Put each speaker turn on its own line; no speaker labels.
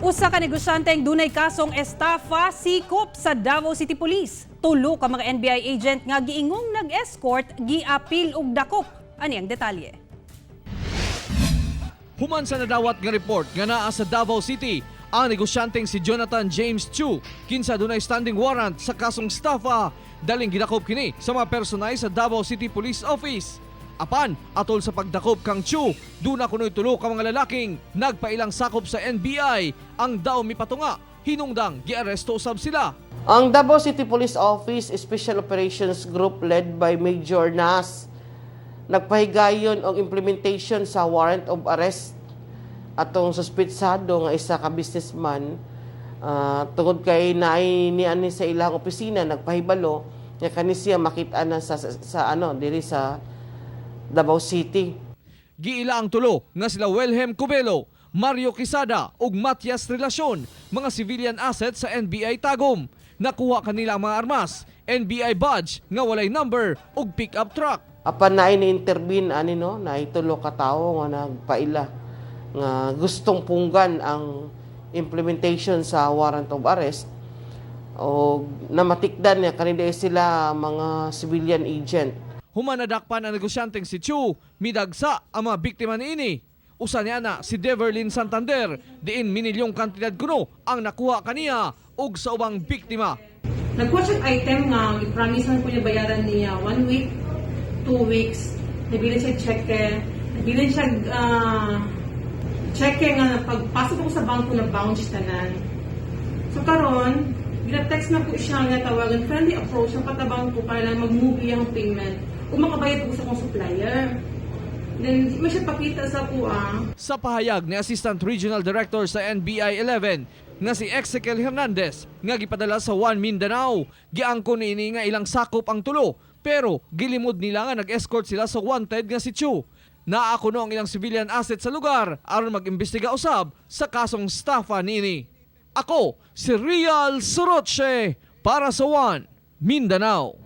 Usa ka negosyanteng dunay kasong estafa sikop sa Davao City Police. Tulo ka mga NBI agent nga giingong nag-escort giapil og dakop. Ani ang detalye.
Human sa nadawat nga report nga naa sa Davao City ang negosyanteng si Jonathan James Chu, kinsa dunay standing warrant sa kasong estafa, daling gidakop kini sa mga personay sa Davao City Police Office. Apan, atol sa pagdakop kang Chu, duna kuno'y tulo ka mga lalaking nagpailang sakop sa NBI ang daw mipatunga. Hinungdang giaresto usab sila.
Ang Davao City Police Office Special Operations Group led by Major Nas nagpahigayon og implementation sa warrant of arrest atong suspetsado nga isa ka businessman tungod kay naay niani sa ilang opisina nagpahibalo nga kani siya makita na sa ano diri sa Davao City.
Giila ang tulo nga sila Wilhelm Cubelo, Mario Quesada ug Matias Relacion, mga civilian assets sa NBI Tagum. Nakuha kanila ang mga armas, NBI badge nga walay number ug pick-up truck.
Apan naay ni intervene ani, no, naay tulo ka tawo nga nagpaila nga gustong punggan ang implementation sa warrant of arrest o namatikdan niya kanila sila mga civilian agent.
Human nadakpan ang negosyanteng si Chu, midagsa ang mga biktima niini. Usa niya na si Deverlin Santander, diin minilyong kantidad kuno ang nakuha kaniya ug sa ubang biktima.
Nagkuha siya item nga i-promise man ko niya bayaran niya one week, 2 weeks. Nabilin siya cheque. Nabilin siya cheque nga pagpasok ko sa bangko na bounce tanan. So karon, gina-text na po siya nga tawagan, friendly approach ang patabang ko para lang mag-move iyang payment. Ug makabayad ko sa akong supplier. Then, di man siya pakita sa kuha.
Sa pahayag ni Assistant Regional Director sa NBI 11 nga si Ezekiel Hernandez nga gipadala sa One Mindanao, giangkon niini nga ilang sakop ang tulo pero gilimod nila nga nag-escort sila sa wanted nga si Chu. Naa kuno ang ilang civilian assets sa lugar aron mag-imbestiga usab sa kasong estafa niini. Ako si Real Soroche para sa One Mindanao.